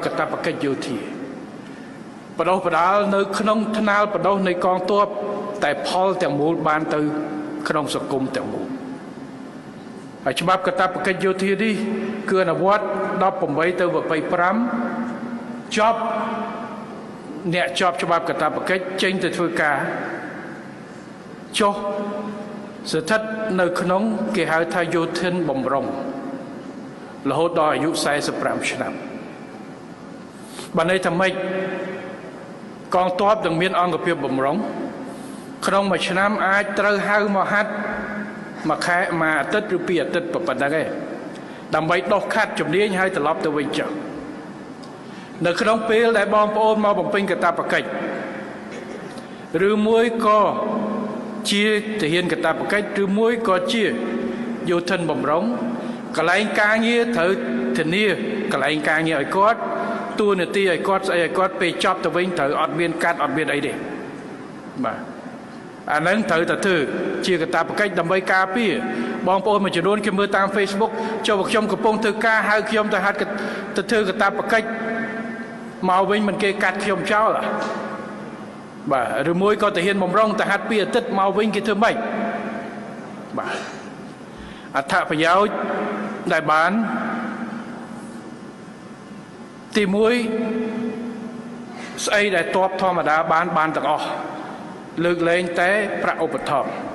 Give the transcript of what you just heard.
កតបកិច្ចយោធាបដោះបដាលនៅក្នុងថ្នាលបដោះនៃកងទ័ព តែផលទាំងមូលបានទៅក្នុងសង្គមទាំងមូល។ ហើយច្បាប់កតបកិច្ចយោធានេះ គឺអនុវត្ត18ទៅ25 ចប់អ្នកចប់ច្បាប់កតបកិច្ចចេញទៅធ្វើការ ចុះស្ថិតនៅក្នុងគេហៅថាយោធិនបំរុង រហូតដល់អាយុ45ឆ្នាំ។ បើន័យថាម៉េច? កងទ័ពនឹងមានអង្គភាពបំរុង ក្នុងមួយឆ្នាំអាចត្រូវហៅមកហាត់មួយខែ មួយអាទិត្យ ឬពីរអាទិត្យ ប៉ុណ្ណឹងឯង ដើម្បីដោះខាត់ជំនាញ ឲ្យត្រឡប់ទៅវិញចុះ។ នៅក្នុងពេលដែលបងប្អូនមកបំពេញកាតព្វកិច្ច ឬមួយក៏ជាទាហានកាតព្វកិច្ច ឬមួយក៏ជាយោធិនបំរុង កន្លែងការងារត្រូវធានាកន្លែងការងារឲ្យគាត់ តួនាទីឲ្យគាត់ ស្អីឲ្យគាត់ ពេលចប់ទៅវិញត្រូវអត់មានកាត់ អត់មានអីទេ។ បាទ អានឹងត្រូវតែធ្វើជាកាតព្វកិច្ចដើម្បីការពារបងប្អូនមួយចំនួន។ គេមើលតាម Facebook ចុះខ្ញុំកំពុងធ្វើការ ហៅខ្ញុំទៅហាត់ទៅធ្វើកាតព្វកិច្ច មកវិញមិនគេកាត់ខ្ញុំចោល? បាទ ឬមួយក៏ទាហានបំរុងទៅហាត់ពីអាទិត្យ មកវិញគេធ្វើម៉េច? បាទ អត្ថប្រយោជន៍ដែលបាន ទី1 ស្អីដែលតបធម្មតាបាន បានទាំងអស់ លើកលែងតែប្រាក់ឧបត្ថម្ភ។